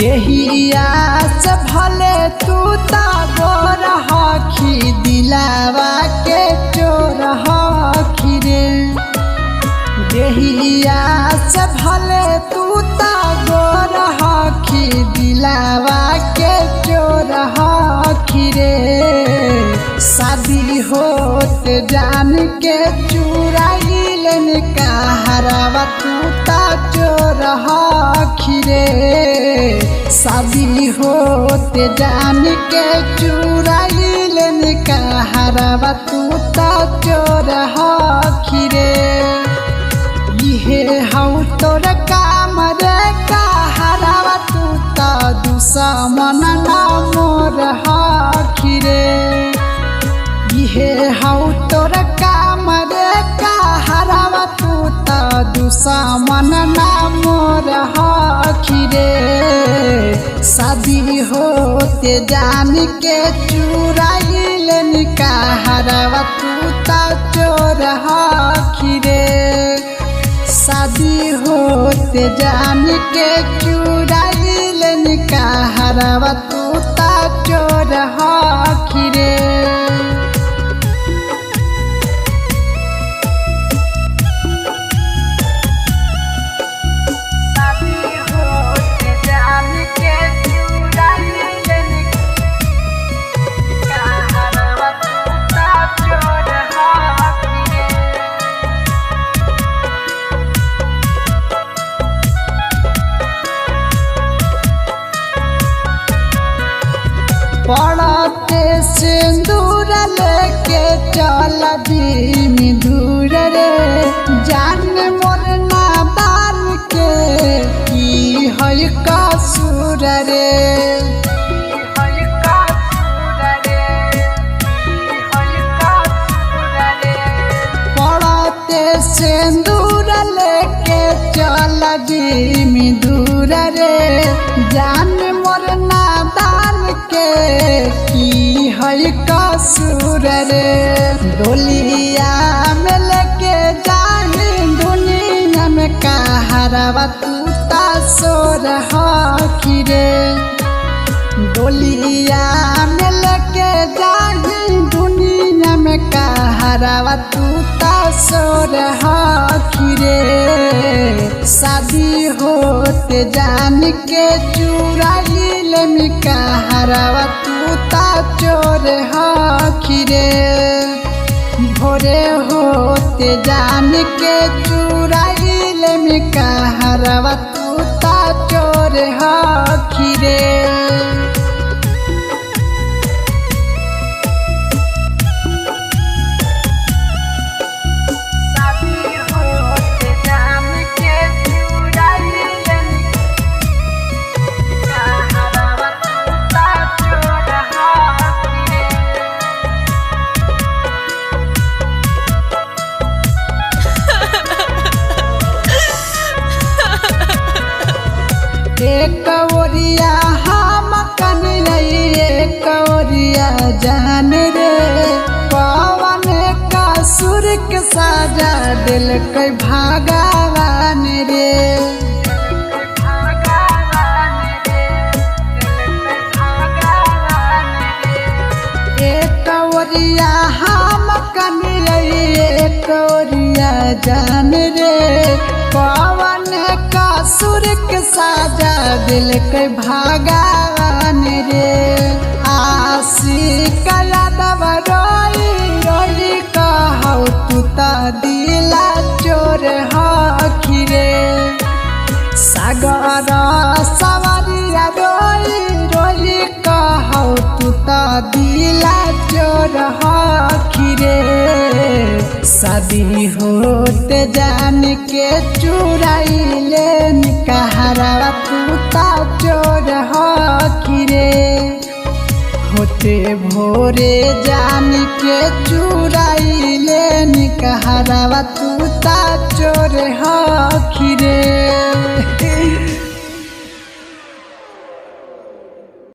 देहिया से भले तू ता गोर हखी दिलावा के चोर हखी रे। देहिया से भले तू ता गोर हखी दिलावा के चोर हखी रे। शादी होते जान के चुराइलन कहरवा तू ता चोर हखी रे। शादी होते जान के चुराइलन कहरवा तू ता चोर हखी रे। इहे हौ तोर काम रे कहरवा तू ता दुश्मन ना मोर हखी रे। इहे हौ तोर काम रे कहरवा तू ता दुश्मन ना मोर हखी रे। शादी होते जान के चुराइलन कहरवा तू ता चोर हखी रे। शादी होते जान के चुराइलन कहरवा तू ता चोर हखी रे। शादी होते जान के चुराइलन कहरवा तू ता चोर हखी रे। पड़ते सिंदूर लेके चल दी दूर रे। जान मोर नादान के की है कसूर रे। पड़ते सिंदूर लेके चल दी दूर रे। जान मोर नादान के की है कसूर रे। डोलिया में लेके जाही दुनिया में कहरवा तू ता सोर हखी रे। डोलिया में लेके जाही दुनिया में कहरवा तू ता सोर हखी रे। शादी होते जान के चुराइलन कहरवा तू ता चोर हखी रे। भोरे होते जान के चुराइलन कहरवा तू ता चोर हखी रे। शादी होते जान के चुराइलन कहरवा तू ता चोर हखी रे। एक ओरिया हम कन्हैया एक ओरिया जान रे। पवन कसूर के साजा दिल के भगवान रे। एक ओरिया हम कन्हैया एक ओरिया जान रे। पवन कसूर के साजा दिल के भगवान रे। आशिक यादव रोई रोई कहौ तू ता दिला चोर हखी रे। सागर सवरिया रोई रोई कहौ तू ता दिला चोर हखी रे। शादी होते जान के चुराइलन कहरवा तू ता चोर हखी रे। होते भोरे जान के चुराइलन कहरवा तू ता चोर हखी रे।